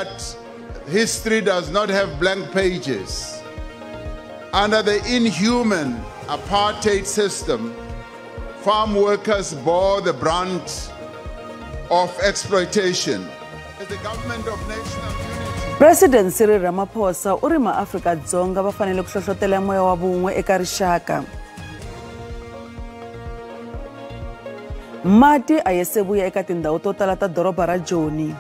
that history does not have blank pages. Under the inhuman apartheid system, farm workers bore the brunt of exploitation. As the government of national unity. President Cyril Ramaphosa u ri maAfrika-Dzonga va fanele ku hlohlotela moya wa vun'we eka rixaka. Mati a ya se vuya eka tindhawu to tala ta doroba ra Joni.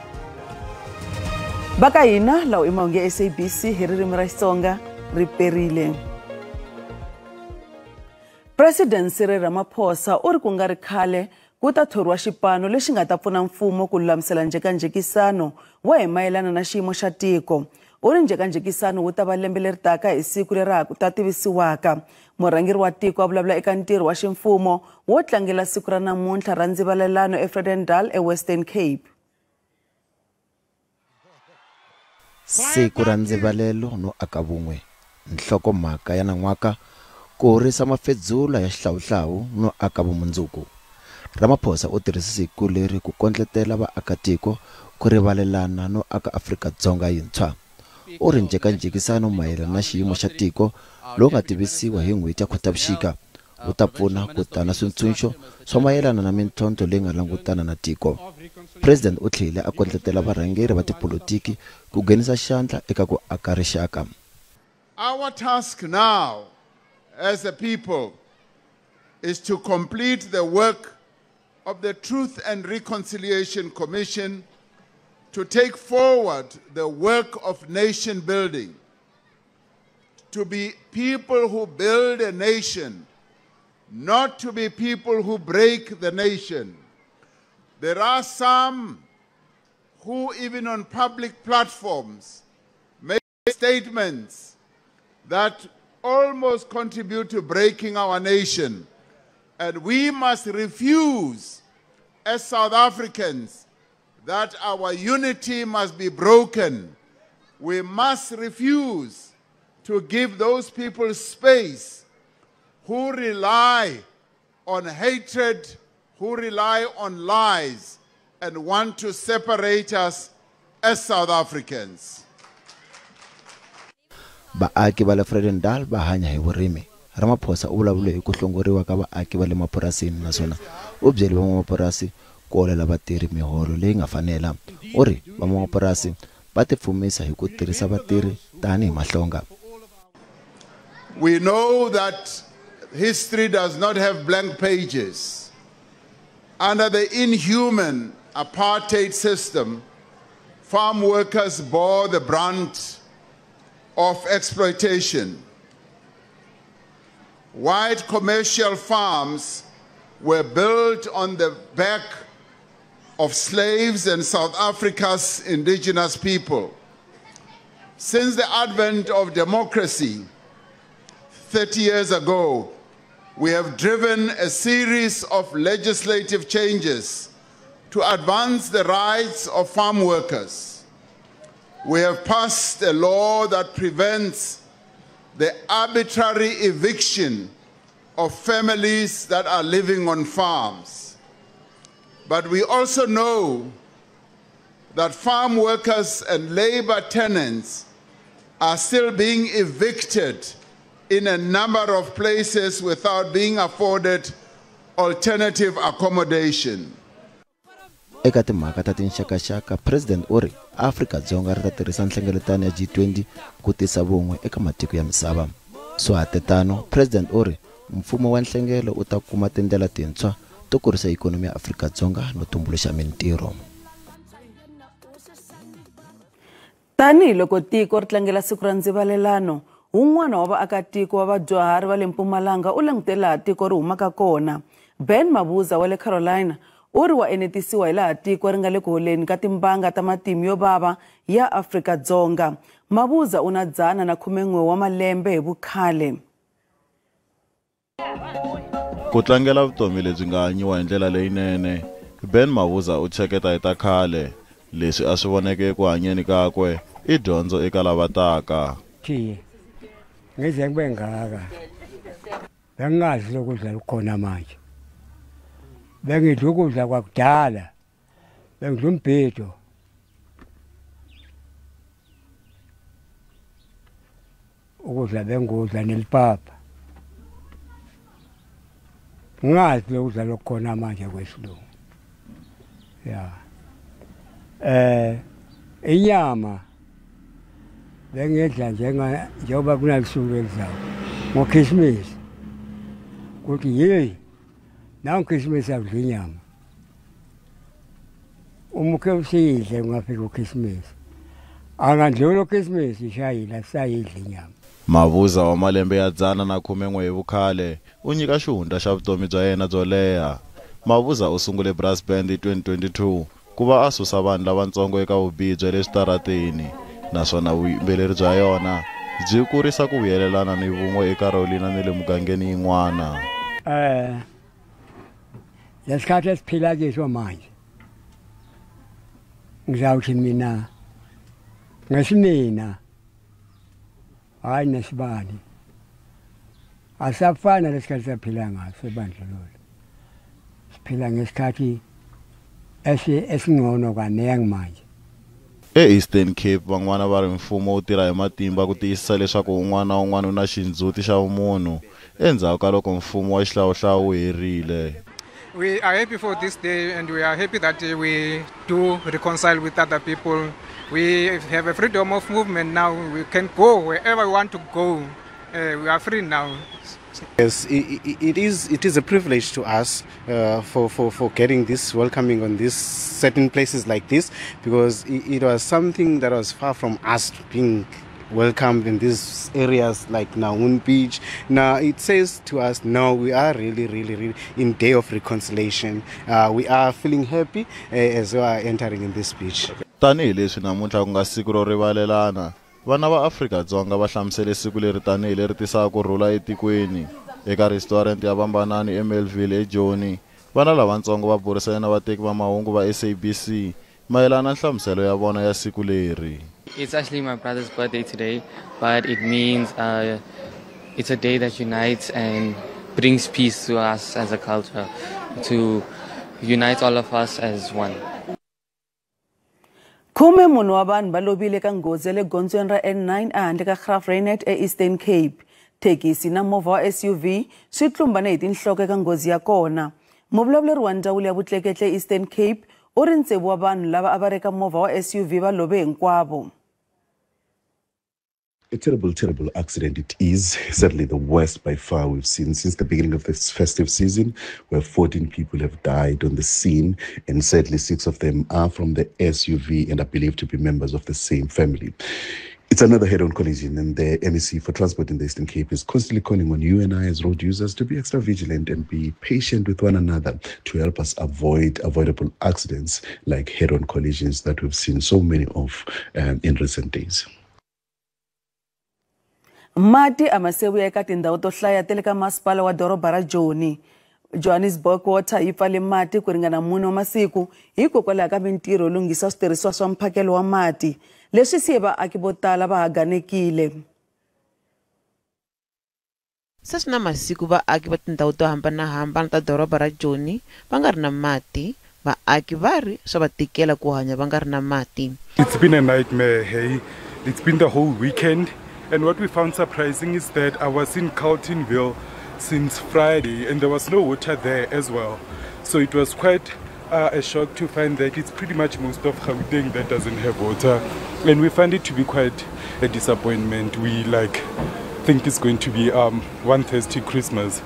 Va ka hina lawa i mahungu ya SABC hi ririmi ra Xitsonga ri perile. President Cyril Ramaphosa u ri ku nga ri khale ku ta thoriwa xipano lexi nga ta pfuna mfumo ku lulamisela njhekanjhekisano wa hi mayelana na xiyimo xa tiko. U ri njhekanjhekisano wu ta va lembe leri taka hi siku leri ha ku ta tivisiwaka. Murhangeri wa tiko a vulavula eka ntirho wa ximfumo wo tlangela siku ra namuntlha ra ndzivalelano eVredendal eWestern Cape. Siku ra ndzivalelo no aka vun'we, nhlokomhaka ya nan'waka ku horisa mafedzula ya xihlawuhlawu no aka vumundzuku. Ramaphosa u tirhise siku leri ku kondletela vaakatiko ku rivalelana no aka Afrika-Dzonga yintshwa. U ri njhekanjhekisano mayelana na xiyimo xa tiko lowu nga tivisiwa hi n'hweti ya Khotavuxika wu ta pfuna ku tana swintshunxo swa mayelana na mintlhontlho leyi nga langutana na tiko. President u tlhele a kondletela varhangeri va tipolitiki ku nghenisa xandla eka ku aka rixaka. Our task now as a people is to complete the work of the Truth and Reconciliation Commission to take forward the work of nation building, to be people who build a nation, not to be people who break the nation. There are some who, even on public platforms, make statements that almost contribute to breaking our nation. And we must refuse, as South Africans, that our unity must be broken. We must refuse to give those people space who rely on hatred, who rely on lies, and want to separate us as South Africans. Vaaki va le Vredendal va hanya hi vurimi. Ramaphosa u vulavule hi ku hlongoriwa ka vaaki va le mapurasini naswona u byele van'wamapurasi ku holela vatirhi miholo leyi nga fanela. U ri van'wamapurasi va tifumisa hi ku tirhisa vatirhi tanihi mahlonga. We know that history does not have blank pages. Under the inhuman apartheid system, farm workers bore the brunt of exploitation. White commercial farms were built on the back of slaves and South Africa's indigenous people. Since the advent of democracy 30 years ago, we have driven a series of legislative changes to advance the rights of farm workers. We have passed a law that prevents the arbitrary eviction of families that are living on farms. But we also know that farm workers and labor tenants are still being evicted in a number of places without being afforded alternative accommodation. Eka timhaka ta tinxakaxaka, President u ri Afrika-Dzonga ri ta tirhisa nhlengeletano ya G20 ku tisa vun'we eka matiko ya misava. Swahatetano, President u ri mfumo wa nhlengelo u ta kuma tindlela tintshwa to kurisa ikhonomi ya Afrika-Dzonga no tumbuluxa mintirho. Tanihi loko tiko ri tlangela siku ra ndzivalelano, wun'wana wa vaakatiko wa vadyuhari va le Mpumalanga u langutele laha tiko ri humaka kona. Ben Mabuza wa le Carolina u ri wa enetisiwa hi laha tiko ri nga le ku holeni ka timbanga ta matimu yo vava ya Afrika-Dzonga. Mabuza u na 111 wa malembe hi vukhale. Ku tlangela vutomi lebyi nga hanyiwa hi ndlela leyinene, Ben Mabuza u cheketa hi ta khale. Leswi a swi voneke eku hanyeni kakwe i dyondzo eka lava taka. Ngize ngibe ngaka bengingadli lokudla lukhona manje, bengidla ukudla kwakudala, bengidla umbhido. Ukudla bengudla nelipapa. Ngazi lokudla lokukhona manje kwesilungu. Ya. Inyama bengidla njenga njengoba kunalisuku elizayo ngoKhisimusi. Kuthi hey, nawu Khisimusi akudla inyama. Uma uke usiyidle ungafika uKhisimusi. Angandlula uKhisimusi ishayile sayidla inyama. Mabuza wa malembe ya 111 hi vukhale u nyika xihundla xa vutomi bya yena byo leha. Mabuza u sungule brass band hi 2022 ku va a susa vanhu lavatsongo eka vubihi bya le switarateni, naswona vuyimbeleri bya yona byi kurisa ku vuyelelana ni vun'we eka Carolina ni le mugangeni yin'wana. Lesikhathi esiphila kiso manje ngizawuthi mina ngesimina hayi nesibani asafana lesikhathi saphila ngaso ebandlululo. Siphila ngesikhathi esingcono kaningi manje. E-Eastern Cape van'wana va ri mfumo wu tirha hi matimba ku tiyisisa leswaku un'wana na un'wana u na xindzhuti xa vumunhu endzhaku ka loko mfumo wa xihlawuhlawu wu herile. We are happy for this day and we are happy that we do reconcile with other people. We have a freedom of movement now. We can go wherever we want to go. We are free now. Yes, it is a privilege to us for getting this welcoming on these certain places like this, because it was something that was far from us being welcomed in these areas like Naun Beach. Now it says to us, no, we are really, really, really in day of reconciliation. We are feeling happy as we are entering in this beach. Tanihi leswi namuntlha ku nga siku ro rivalelana, vana va Afrika-Dzonga va hlamusele siku leri tanihi leri tisaka ku rhula etikweni. Eka restaurant ya Bambanani eMelville eJoni, vana lavatsongo va burisane na vateki va mahungu va SABC mayelana na nhlamuselo ya vona ya siku leri. It's actually my brother's birthday today, but it means it's a day that unites and brings peace to us as a culture, to unite all of us as one. 10 munhu wa vanhu va lovile ka nghozi ya le gondzweni ra N9 ehandle ka Graaff-Reinet eEastern Cape. Thekisi na movha wa SUV swi tlumbane hi tinhloko eka nghozi ya kona. Muvulavuleri wa ndzawulo ya vutleketli eEastern Cape u ri tsevu wa vanhu lava a va ri eka movha wa SUV va love hinkwavo. A terrible, terrible accident it is. Certainly the worst by far we've seen since the beginning of this festive season, where 14 people have died on the scene, and sadly 6 of them are from the SUV and are believed to be members of the same family. It's another head-on collision, and the MEC for Transport in the Eastern Cape is constantly calling on you and I as road users to be extra vigilant and be patient with one another to help us avoid avoidable accidents like head-on collisions that we've seen so many of in recent days. Mati a ma se vuya eka tindhawu to hlaya ta le ka masipala wa doroba ra Joni. Johannesburg Water yi pfale mati ku ringana 4 wa masiku hikokwalaho ka mintirho yo lunghisa switirhisiwa swa mphakelo wa mati, leswi siye vaaki vo tala va haganekile. Se swi na masiku vaaki va tindhawu to hambanahambana ta doroba ra Joni va nga ri na mati. Vaaki va ri swa va tikela ku hanya va nga ri na mati. It's been a nightmare, hey. It's been the whole weekend. And what we found surprising is that I was in Carltonville since Friday and there was no water there as well. So it was quite a shock to find that it's pretty much most of Gauteng that doesn't have water. And we find it to be quite a disappointment. We think it's going to be one thirsty Christmas.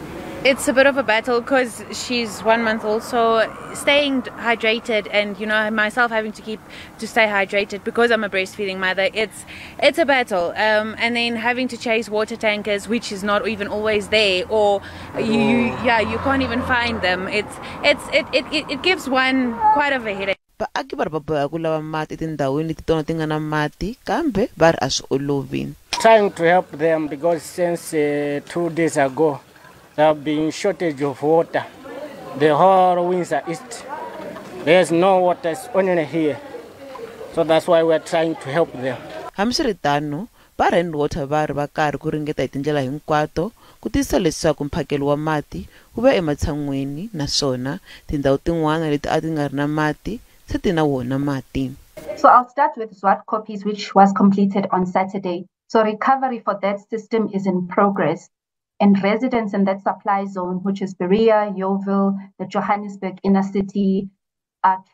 It's a bit of a battle because she's 1 month old, so staying hydrated and, you know, myself having to stay hydrated because I'm a breastfeeding mother, it's a battle. And then having to chase water tankers, which is not even always there, or you can't even find them. It gives one quite of a headache. Vaaki va ri va boheka ku lava mati etindhawini leti tona ti nga na mati, kambe va ri a swi olovi. Trying to help them because since 2 days ago there have been shortage of water. The whole Windsor East, there's no water, it's only here. So that's why we're trying to help them. Hambiswiritano, va Rand Water va ri va karhi ku ringeta hi tindlela hinkwato ku tiyisisa leswaku mphakelo wa mati wu va ematshan'weni, naswona tindhawu tin'wana leti a ti nga ri na mati se ti na wona mati. So I'll start with Zwartkoppies, which was completed on Saturday. So recovery for that system is in progress. And residents in that supply zone, which is Berea, Yeoville, the Johannesburg inner city,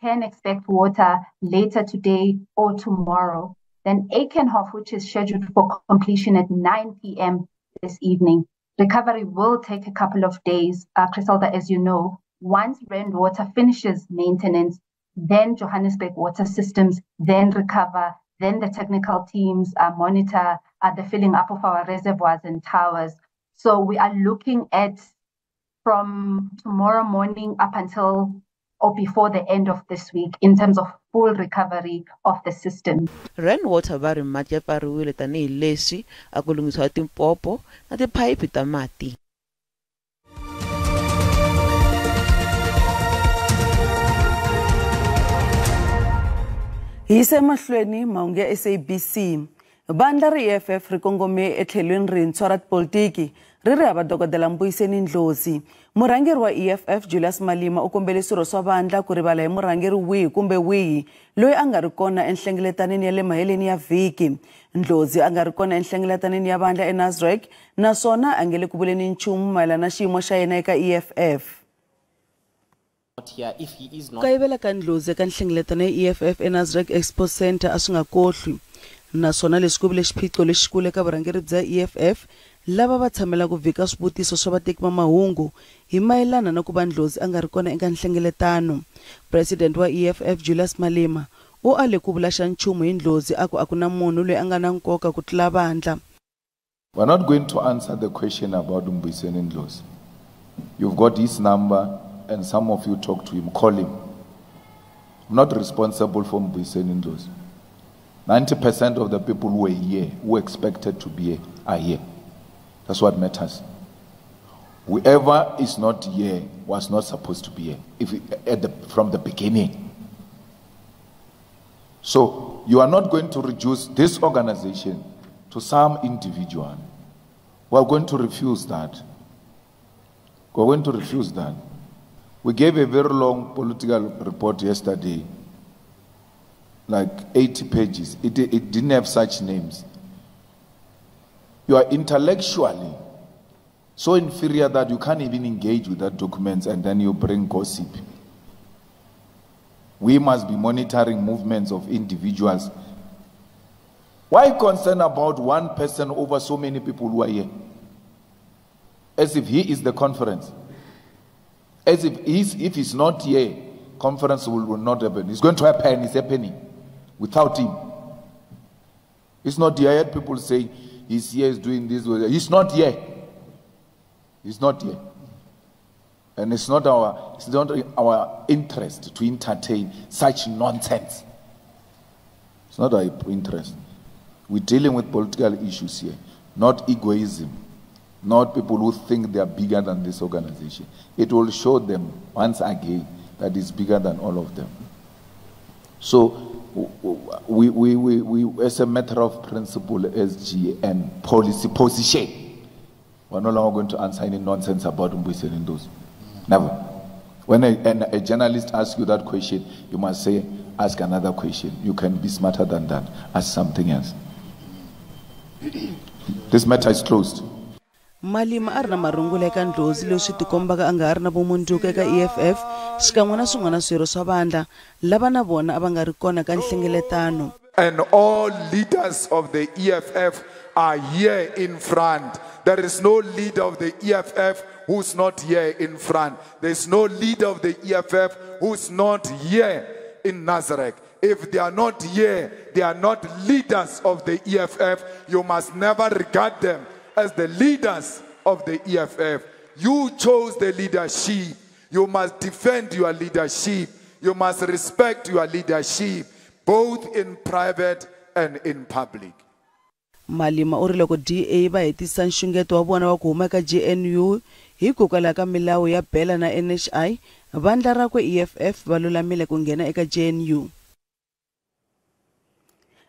can expect water later today or tomorrow. Then Eikenhof, which is scheduled for completion at 9 p.m. this evening. Recovery will take a couple of days, Criselda, as you know. Once Rand Water finishes maintenance, then Johannesburg Water Systems then recover, then the technical teams monitor the filling up of our reservoirs and towers. So we are looking at from tomorrow morning up until or before the end of this week in terms of full recovery of the system. Rand Water va ri mati ya pfariwile tanihileswi a ku lunghisiwa timpopo na tiphayiphi ta mati. Hi yisa emahlweni mahungu ya SABC. Vandla ra EFF ri kongome etlhelweni rintshwa ra tipolitiki ri ri hava dokodela Mbuyiseni Ndlozi. Murhangeri wa EFF Julius Malema u kombele swirho swa vandla ku rivala hi murhangeri wihi kumbe wihi loyi a nga ri kona enhlengeletanini ya le maheleni ya vhiki. Ndlozi a nga ri kona enhlengeletanini ya vandla eNasrec naswona a nge le ku vuleni nchumu mayelana na xiyimo xa yena eka EFF. Ku kayivela ka Ndlozi eka nhlengeletano ya EFF eNasrec Expo Centre a swi nga kohlwi, naswona leswi ku vile xiphiqo lexikulu eka vurhangeri bya EFF lava va tshamela ku vhika swivutiso swa vateki va mahungu hi mayelana na ku va Ndlozi a nga ri kona eka nhlengeletano. President wa EFF Julius Malema u ale ku vula xa nchumu hi Ndlozi a ku a ku na munhu loyi a nga na nkoka ku tlula vandla. We're not going to answer the question about Mbuyiseni Ndlozi. You've got his number and some of you talk to him, call him. I'm not responsible for Mbuyiseni Ndlozi. 90% of the people who were here, who expected to be here, are here. That's what matters. Whoever is not here was not supposed to be here from the beginning. So you are not going to reduce this organization to some individual. We are going to refuse that. We are going to refuse that. We gave a very long political report yesterday, like 80 pages. It didn't have such names. You are intellectually so inferior that you can't even engage with that documents, and then you bring gossip. We must be monitoring movements of individuals. Why concern about one person over so many people who are here? As if he is the conference. As if he's not here, conference will not happen. It's going to happen, it's happening without him. It's not here. I heard people say, he's here, he's doing this. He's not here. He's not here. And it's not our interest to entertain such nonsense. It's not our interest. We're dealing with political issues here, not egoism, not people who think they are bigger than this organization. It will show them once again that it's bigger than all of them. So we as a matter of principle, SGN policy position, we're no longer going to answer any nonsense about Mbuyiseni Ndlozi. Never. When a journalist asks you that question, you must say, ask another question. You can be smarter than that. Ask something else. This matter is closed. Malema a ri na marungula eka Ndlozi leswi tikombaka a nga ha ri na vumundzuku eka EFF xikan'we na swin'wana swirho swa vandla lava na vona a va nga ri kona ka nhlengeletano. And all leaders of the EFF are here in front. There is no leader of the EFF who's not here in front. There is no leader of the EFF who's not here in Nasrec. If they are not here, they are not leaders of the EFF. You must never regard them as the leaders of the EFF. You chose the leadership. You must defend your leadership. You must respect your leadership, both in private and in public. Malema u ri loko DA va hetisa nxungeto wa vona wa ku huma eka GNU hikokwalaho ka milawu ya BELA na NHI, vandla rakwe EFF va lulamile ku nghena eka GNU.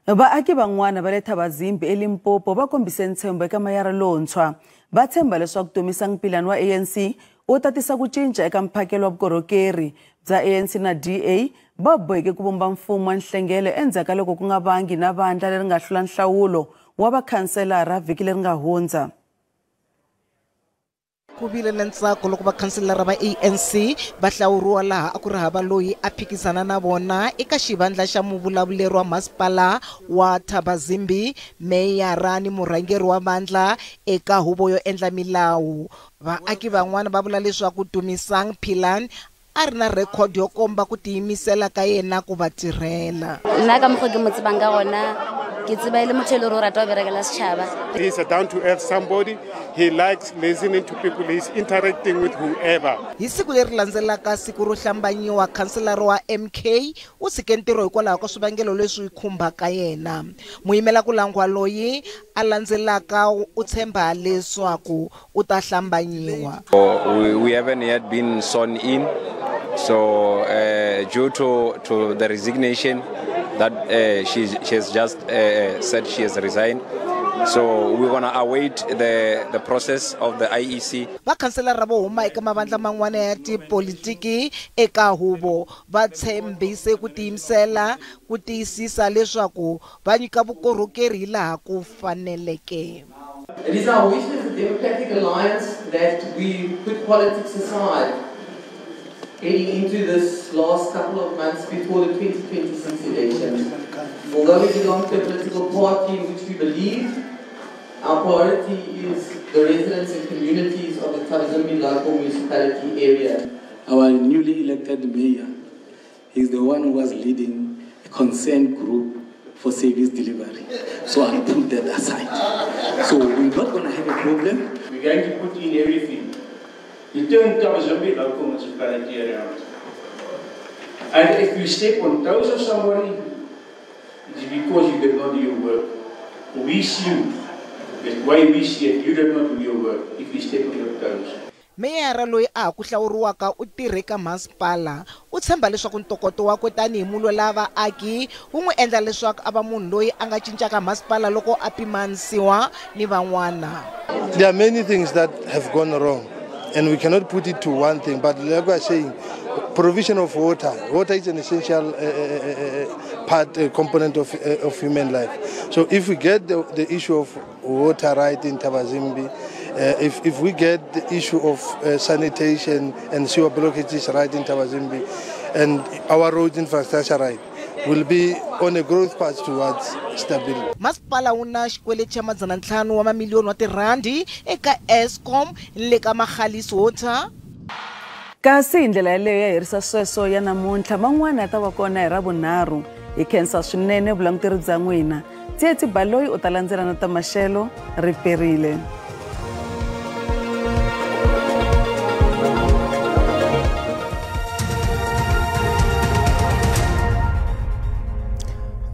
Vaaki van'wana va le Thabazimbi eLimpopo va kombise ntshembo eka mayara lontshwa. Va tshemba leswaku Tumisang Pilane wa ANC u ta tisa ku cinca eka mphakelo wa vukorhokeri bya ANC na DA va boheke ku vumba mfumo wa nhlengelo endzhaku ka loko ku nga vangi na vandla leri nga hlula nhlawulo wa vakhanselara vhiki leri nga hundza. Ku vile na ntsako loko vakhanselara va ANC va hlawuriwa laha a ku ri hava loyi a phikizana na vona eka xivandla xa muvulavuleri wa masipala wa Thabazimbi, meyara ni murhangeri wa vandla eka huvo yo endla milawu. Vaaki van'wana va vula leswaku Tumisang Philani a ri na record yo komba ku tiyimisela ka yena ku va tirhela. Nna ka mokgwa ke mo tsebang ka gona, ke tseba e le motho e le gore o rata ho berekela setjhaba. He's a down to earth somebody. He likes listening to people. He's interacting with whoever. Hi siku leri landzelaka siku ro hlambanyiwa, khanselara wa MK u tshike ntirho hikwalaho ka swivangelo leswi khumbaka yena. Muyimela ku langwa loyi a landzelaka u tshemba leswaku u ta hlambanyiwa. We haven't yet been sworn in. So due to the resignation that she has just said she has resigned. So we're going to await the process of the IEC. Vakhanselara vo huma eka mavandla man'wana ya tipolitiki eka huvo va tshembise ku tiyimisela ku tiyisisa leswaku va nyika vukorhokeri hilaha ku faneleke. It is our wish as the Democratic Alliance that we put politics aside heading into this last couple of months before the 2026 elections. Although we belong to a political party in which we believe, our priority is the residents and communities of the Thabazimbi local municipality area. Our newly elected mayor is the one who was leading a concerned group for service delivery. So I'll put that aside. So we're not going to have a problem. We're going to put in everything. You turn Thabazimbi local municipality around. And if you step on toes of somebody, it's because you did not do your work. We see you. The way we see it, you did not do your work if you step on your toes. Meyara loyi a ha ku hlawuriwaka u tirhe ka masipala u tshemba leswaku ntokoto wakwe tanihi mulwela vaaki wu n'wi endla leswaku a va munhu loyi a nga cincaka masipala loko a pimanisiwa ni van'wana. There are many things that have gone wrong and we cannot put it to one thing, but like we are saying, provision of water. Water is an essential part, component of human life. So if we get the issue of water right in Thabazimbi, if we get the issue of sanitation and sewer blockages right in Thabazimbi, and our road infrastructure right, will be on a growth path towards stability. Masipala wu na xikweleti xa 500 wa mamiliyoni wa tirhandi eka Eskom le ka Magalies Water. Kasi hi ndlela yaleyo ya herisa sweswo ya namuntlha, man'wana ya ta va kona hi Ravunharhu. Hi khensa swinene vulanguteri bya n'wina. Tsietsi Baloyi u ta landzela na ta maxelo ri perile.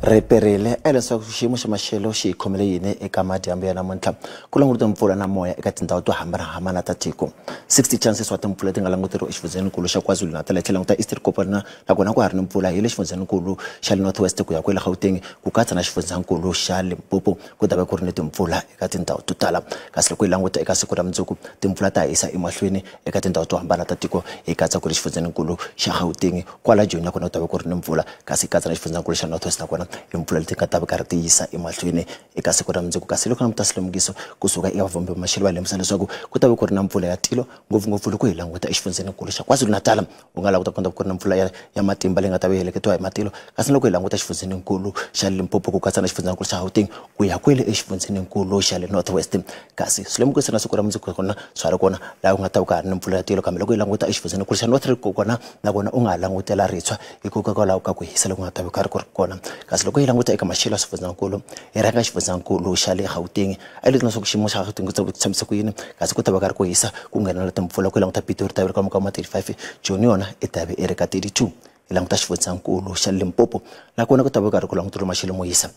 Riperile leswaku xiyimo xa maxelo xi hi khomele yini eka madyambu ya namuntlha. Ku languta mpfula na moya eka tindhawu to hambanahambana ta tiko. 60 chances wa timpfula ti nga languteriwa exifundzhenikulu xa KwaZulu-Natal, hi tlhela languta Eastern Cape nakona ku ha ri ni mpfula hi le xifundzhenikulu xa le North West ku ya kwele Gauteng, ku katsa na xifundzhankulu xa Limpopo, ku ta va ku ri ni timpfula eka tindhawu to tala. Kasi loko hi languta eka siku ra mundzuku, timpfula ta hisa emahlweni eka tindhawu to hambana ta tiko, hi katsa ku ri xifundzhenikulu xa Gauteng, kwala Joni nakona ku ta va ku ri ni mpfula, kasi hi katsa na xifundzhankulu xa North West nakona timpfula leti nga ta va karhi ti yisa emahlweni eka siku ra mundzuku. Kasi loko languta swilemukiso kusuka eka vavhumbi va maxelo va lemusa leswaku ku ta va ku ri na mpfula ya tilo, ngopfungopfu loko hi languta exifundzhenikulu xa KwaZulu-Natal, u nga languta ku ri na mpfula ya matimba leyi nga ta va yi heleketiwa hi matilo. Kasi loko hi languta xifundzhenikulu xa Limpopo ku katsa na xifundzhenikulu xa Gauteng ku ya kwele exifundzhenikulu xa le North West, kasi swilemukiso na siku ra mundzuku kona swa ri kona laha ku nga ta va ka ri na mpfula ya tilo. Kambe loko hi languta exifundzhenikulu xa North kona nakona u nga langutela ritshwa hikokwalaho ka ku hisa loku nga ta va ka ri ku ri kona. Kasi loko hi languta eka maxelo ya swifundzhankulu, hi rhanga xifundzhankulu xa le Gauteng, a hi leswaku xiyimo xa Gauteng ku tshamisa ku yini, kasi ku ta va ka ri ku hisa ku nghenela timpfula. Ku languta Pitori ta va ri kwalomu ka ma 35, Joni yona i ta va i ri ka 32. Hi languta xifundzhankulu xa Limpopo nakona ku ta va ka ri ku languteriwa maxelo mo hisa.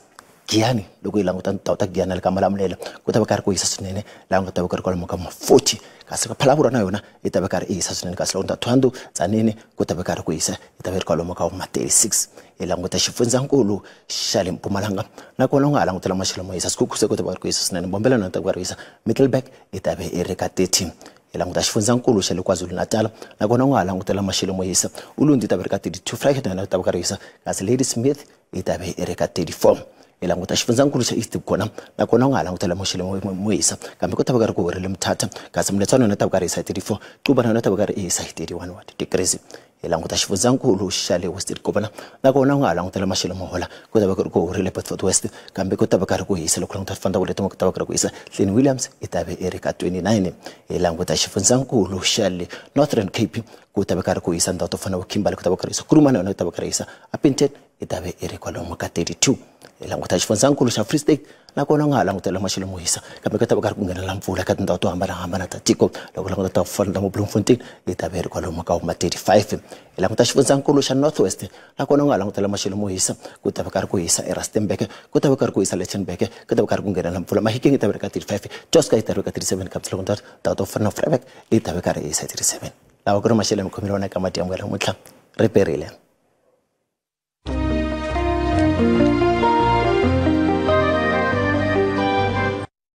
Giyani loko hi languta tindhawu ta Giyani le ka Malamulele ku ta va ka ri ku hisa swinene, laha ku nga ta va ka ri kwalomu ka ma 40. Kasi ka Phalaborwa na yona yi ta va ka ri hisa swinene. Kasi loko ta Thohoyandou, Tzaneen ku ta va ka ri ku hisa, yi ta va ri kwalomu ka ma 36. Hi languta xifundzhankulu xa le Mpumalanga nakona u nga ha langutela maxelo mo hisa. Sekhukhune ku ta va ri ku hisa swinene, Mbombela na yona ta va ri hisa, Middelburg yi ta va yi ri ka 30. Hi languta xifundzhankulu xa le KwaZulu-Natal nakona u nga ha langutela maxelo mo hisa. Ulundi yi ta va ri ka 32, Vryheid na yona yi ta va ka ri hisa, kasi Ladysmith yi ta va yi ri ka 34. Hi languta xifundzankulu xa East kona nakona u nga ha langutela maxelo mo hisa kambe ku ta va ka ri ku horile Mthatha kasi Mletswana yona ta va ka ri hisa hi 34 Cuba na yona ta va ka ri hisa hi 31 wa degrees. Hi languta xifundzankulu xa le Western Governor nakona u nga ha langutela maxelo mo hola ku ta va ku ri ku horile Bedford West kambe ku ta va ka ri ku hisa loko languta fanda leti ku ta va ku ri ku hisa Clean Williams i ta ve i ri ka 29. Hi languta xifundzankulu xa le Northern Cape ku ta va ka ri ku hisa ndhawu to fana na Kimberley ku ta va ku ri hisa Kurumane yona ku ta va ku ri hisa Upington i ta ve i ri kwalomu ka 32. Hi languta xifundzankulu xa Free State nakona u nga ha langutela maxelo mo hisa kambe ku ta va ka ri ku nghenela mpfula eka tindhawu to hambanahambana ta tiko loko languta ta fana na Bloemfontein yi ta ve ri kwalomu ka ma 35. Hi languta xifundzankulu xa North West nakona u nga ha langutela maxelo mo hisa ku ta va ka ri ku hisa eRustenburg ku ta va ka ri ku hisa Lichtenburg ku ta va ka ri ku nghenela mpfula Mahikeng yi ta ve ri ka 35 Tosca yi ta ri ka 37 kambe loko ndhawu to fana na Vryburg yi ta ve ka ri hisa 37. Lawa ku ri maxelo ya mikhomelo wona eka madyambu ya namuntlha ri perile.